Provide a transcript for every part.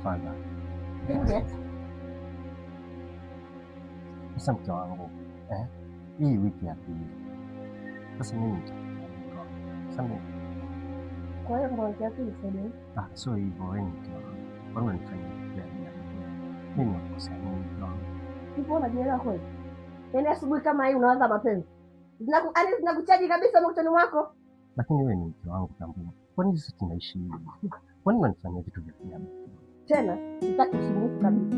Tafadhali. Sasa mke wangu, eh? Hii wiki ya pili. Sasa mimi sasa mimi Kwa hiyo kwa wiki ya pili sasa. Ah, sio hivyo wewe ni mke wangu. Kwa nini unanifanyia vitu vya ajabu? Mimi nakukosea nini mke wangu? Ipo unajielewa kweli? Yaani asubuhi kama hii unawaza mapenzi. Yaani zinakuchaji kabisa mkutano mwako. Lakini wewe ni mke wangu, tambua. Kwa nini sisi tunaishi hivi? Kwa nini unanifanyia vitu vya ajabu? Tena sitaki usumbufu kabisa.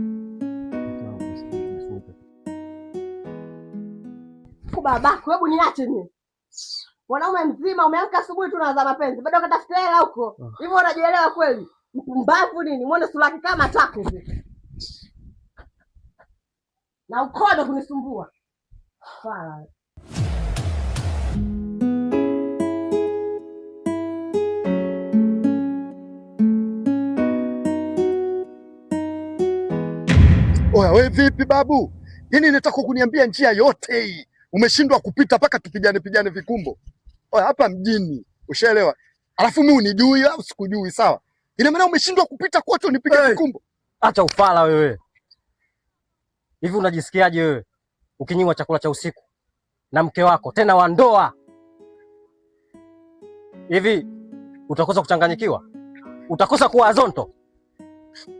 Mke wangu, usinipe. Babako, hebu niache mimi. Mwanaume mzima umeamka asubuhi tu unawaza mapenzi. Bado ukatafuta hela huko. Hivyo unajielewa kweli? Mpumbavu nini? Muone sura yake kama tako hivi. Na ukodo kunisumbua. Fala. Oya, we vipi babu? Yaani nataka kuniambia njia yote hii umeshindwa kupita mpaka tupigane pigane vikumbo. Oya, hapa mjini, ushaelewa? Alafu mimi unijui au sikujui, sawa? Ina maana umeshindwa kupita kote unipige Hey! vikumbo. Acha ufala wewe. Hivi unajisikiaje wewe ukinyimwa chakula cha usiku na mke wako tena wa ndoa? Hivi utakosa kuchanganyikiwa? Utakosa kuwa azonto?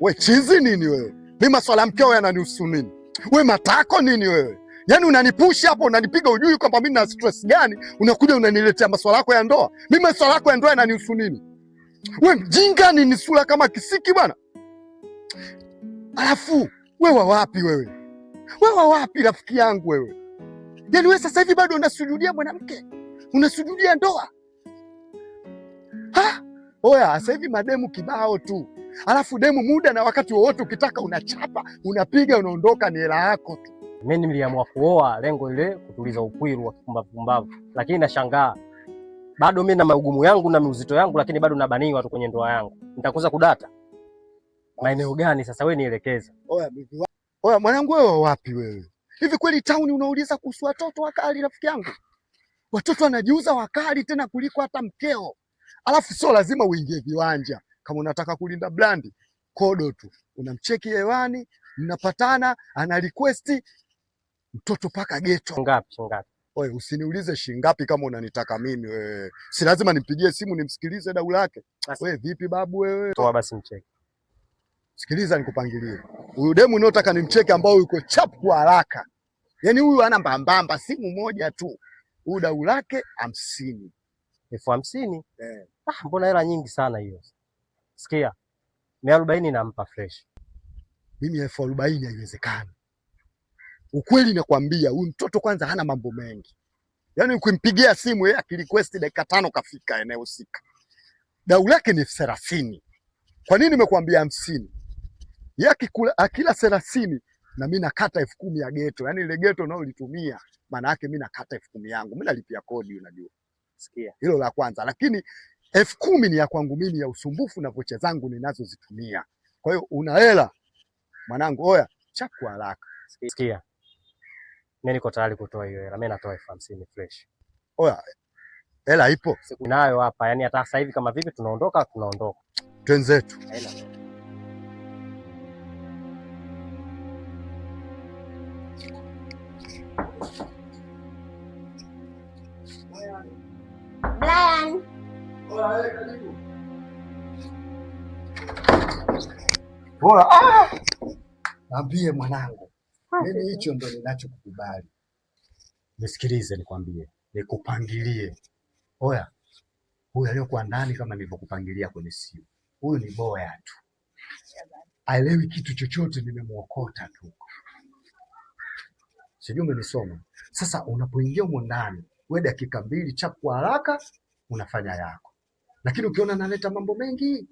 We chizi nini wewe? Mimi maswala ya mkeo yananihusu nini? We matako nini wewe? Yaani unanipusha hapo unanipiga, ujui kwamba mimi na stress gani, unakuja unaniletea maswala yako ya ndoa. Mimi maswala yako ya ndoa yananihusu nini? We mjinga nini, sura kama kisiki bwana. Alafu we wa wapi wewe? We wa wapi rafiki yangu wewe? Yaani wewe sasa hivi bado unasujudia mwanamke, unasujudia ndoa. Ha? Oya, sasa hivi mademu kibao tu. Alafu demu muda na wakati wowote ukitaka unachapa, unapiga, unaondoka, ni hela yako tu. Mimi niliamua kuoa lengo ile kutuliza upwiru wa kipumbavu pumbavu, lakini nashangaa bado mimi na magumu yangu na miuzito yangu, lakini bado nabaniwa tu kwenye ndoa yangu. Nitakosa kudata maeneo gani sasa? Wewe nielekeze. Oya, oya mwanangu, wewe wa wapi wewe? Hivi kweli town unauliza kuhusu watoto wakali, rafiki yangu? Watoto wanajiuza wakali tena kuliko hata mkeo. Alafu sio lazima uingie viwanja. Kama unataka kulinda brand, kodo tu. Unamcheki hewani, mnapatana, ana request mtoto paka geto. Ngapi? Ngapi? Oye, usiniulize shingapi kama unanitaka mimi wewe. Si lazima nimpigie simu nimsikilize dau lake. Wewe vipi babu wewe? Toa basi mcheki. Sikiliza nikupangilie. Huyu demu unayotaka nimcheke ambao yuko chap kwa haraka. Yaani huyu ana mbambamba simu moja tu. Huyu dau lake 50. 50,000? Eh. Ah, mbona hela nyingi sana hiyo. Sikia. 40,000 nampa fresh. Mimi 40,000 haiwezekani. Ukweli nakwambia huyu mtoto kwanza hana mambo mengi. Yaani ukimpigia simu yeye akirequest dakika 5 kafika eneo husika. Dau lake ni 30,000. Kwa nini nimekuambia 50? Yeye akila 30 na mimi nakata 10,000 ya geto. Yaani ile geto unayolitumia maana yake mimi nakata 10,000 yangu. Mimi nalipia kodi unajua. Sikia. Hilo la kwanza. Lakini 10,000 ni ya kwangu mimi ya usumbufu na vocha zangu ninazozitumia. Kwa hiyo una hela mwanangu, oya chaku haraka. Sikia. Mimi niko tayari kutoa hiyo hela. Mimi natoa 50,000 fresh. Oya, hela ipo? Siku nayo hapa. Yaani hata sasa hivi kama vipi tunaondoka, tunaondoka. Twenzetu. Haina. Brian. Bora. Ah! Niambie mwanangu. Mimi hicho ndo ninachokukubali. Nisikilize nikwambie, nikupangilie. Oya, huyu aliyokuwa ndani kama nilivyokupangilia kwenye simu. Huyu ni boya tu. Haelewi kitu chochote, nimemuokota tu. Sijui umenisoma. Sasa unapoingia humo ndani, we dakika 2 chap kwa haraka unafanya yako. Lakini ukiona naleta mambo mengi,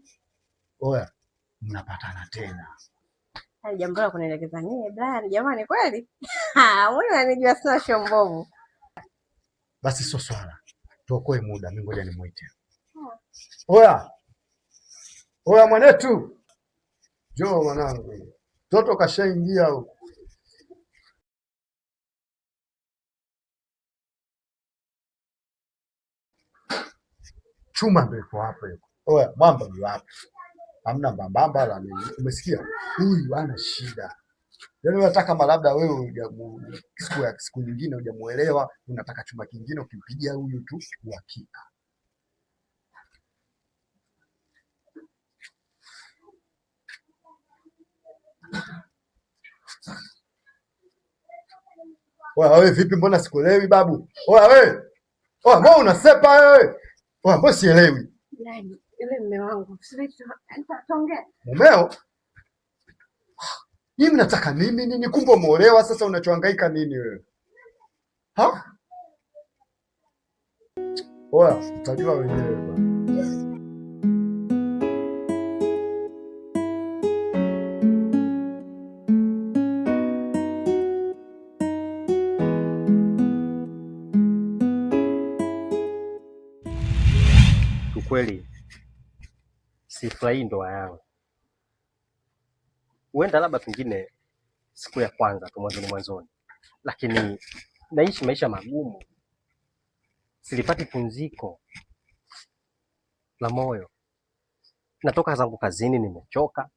oya, mnapatana tena. Hai, jambo la kunielekeza nini Brian? Jamani kweli? Ha, wewe unanijua sina shombovu. Basi sio swala. Tuokoe muda, mimi ngoja nimuite. Oya. Oya mwanetu. Njoo mwanangu. Mtoto kashaingia huko. Chuma ndio iko hapo yuko. Oya, mwamba ni wapi? Hamna mbambamba la nini. Umesikia? Huyu ana shida. Yaani unataka kama labda wewe siku ya siku nyingine hujamuelewa, unataka chuma kingine ukimpigia huyu tu uhakika. Oya wewe vipi, mbona sikuelewi babu? Oya wewe. Oya mbona unasepa wewe? Oya mbona sielewi? Yaani, yule mume wangu, sisi tutaongea. Mumeo? Mimi nataka nini nini? Kumbe umeolewa sasa, unachohangaika nini wewe? Ha? Oya, utajua wenyewe bwana. Kiukweli sifurahii ndoa yangu. Huenda labda pengine siku ya kwanza tu mwanzoni mwanzoni, lakini naishi maisha magumu, silipati pumziko la moyo. Natoka zangu kazini nimechoka,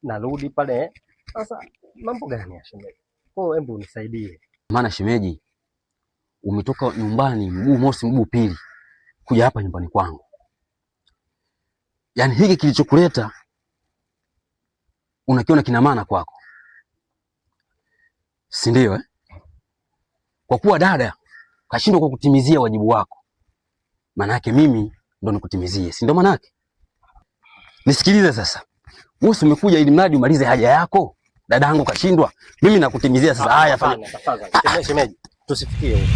narudi pale. Sasa mambo gani ya shemeji? Kwa hiyo hebu unisaidie. Maana shemeji, umetoka nyumbani mguu mosi mguu pili kuja hapa nyumbani kwangu, yaani hiki kilichokuleta unakiona kina maana kwako, si ndio eh? Kwa kuwa dada kashindwa kwa kutimizia wajibu wako, maana yake mimi ndo nikutimizie, si ndio? Maana yake nisikilize sasa, wewe umekuja ili mradi umalize haja yako, dada yangu kashindwa, mimi nakutimizia sasa. Haya, fanya Tafadhali shemeji, shemeji, tusifikie huko.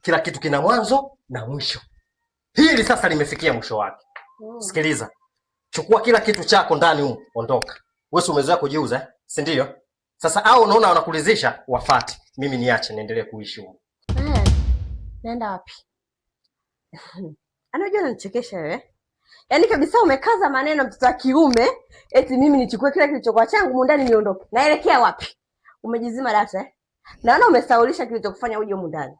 Kila kitu kina mwanzo na mwisho. Hili sasa limefikia mwisho wake. Sikiliza, chukua kila kitu chako ndani humu, ondoka. Wewe si umezoea kujiuza eh? Si ndio? Sasa au unaona wanakulizisha, wafate. Mimi niache niendelee kuishi humu. Eh, naenda wapi? Anajua unanichekesha wewe. Yaani kabisa umekaza maneno mtoto wa kiume, eti mimi nichukue kila kilichokuwa changu humu ndani niondoke. Naelekea wapi? Umejizima data eh? Naona umesaulisha kilichokufanya uje humu ndani.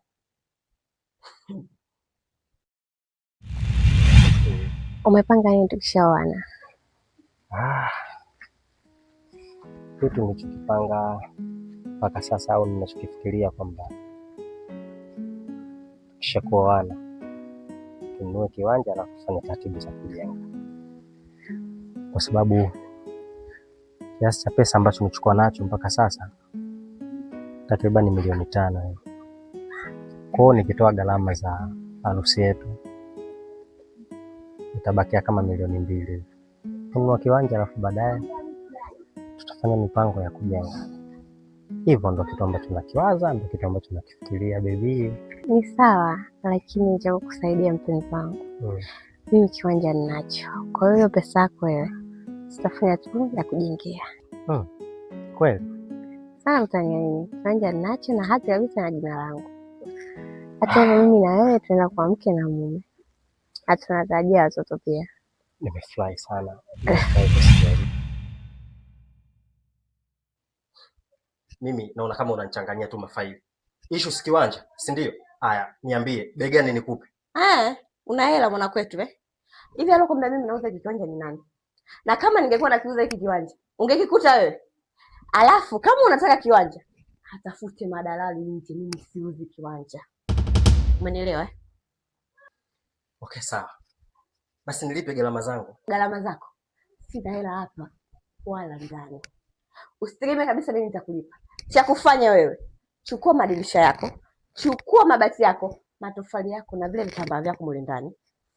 Umepanga nini tukishaoana? Ah, kitu nilichokipanga mpaka sasa au ninachokifikiria kwamba tukishakuoana tununue kiwanja na kufanya taratibu za kujenga, kwa sababu kiasi cha pesa ambacho nimechukua nacho mpaka sasa takriban milioni 5 hivi. Kwa hiyo nikitoa gharama za harusi yetu itabakia kama milioni 2 hivi. Tununua kiwanja alafu baadaye tutafanya mipango ya kujenga. Hivyo ndo kitu ambacho nakiwaza, ndo kitu ambacho nakifikiria baby. Ni sawa, lakini cha kukusaidia mpenzi wangu, mimi kiwanja ninacho. Kwa hiyo pesa yako wewe sitafanya tu ya kujengea. Kweli? Sana utania nini? Kiwanja ninacho na hati kabisa na jina langu. Hata hivyo mimi na wewe tunaenda kwa mke na mume, na tunatarajia watoto pia. Nimefurahi sana, nimefurahi kusikia hili. Mimi naona kama unanichanganyia tu mafaili. Issue si kiwanja, si ndio? Haya, niambie bei gani nikupe? Eh, una hela mwana kwetu eh? Hivi alokuambia mimi nauza hiki kiwanja ni nani? Na kama ningekuwa nakiuza hiki kiwanja, ungekikuta wewe? Alafu kama unataka kiwanja, atafute madalali nje, mimi siuzi kiwanja. Umenielewa eh? Okay, sawa. Basi nilipe gharama zangu. Gharama zako sina hela hapa wala ndani. Usitegemee kabisa mimi nitakulipa. Cha kufanya wewe, chukua madirisha yako, chukua mabati yako, matofali yako na vile vitambaa vyako mule ndani,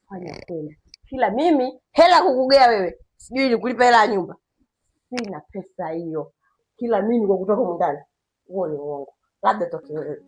fanya kwenda. Kila mimi hela kukugea wewe, sijui nikulipa hela ya nyumba, sina pesa hiyo. Kila mimi kwa kutoka humu ndani, huo ni uongo, labda toke wewe.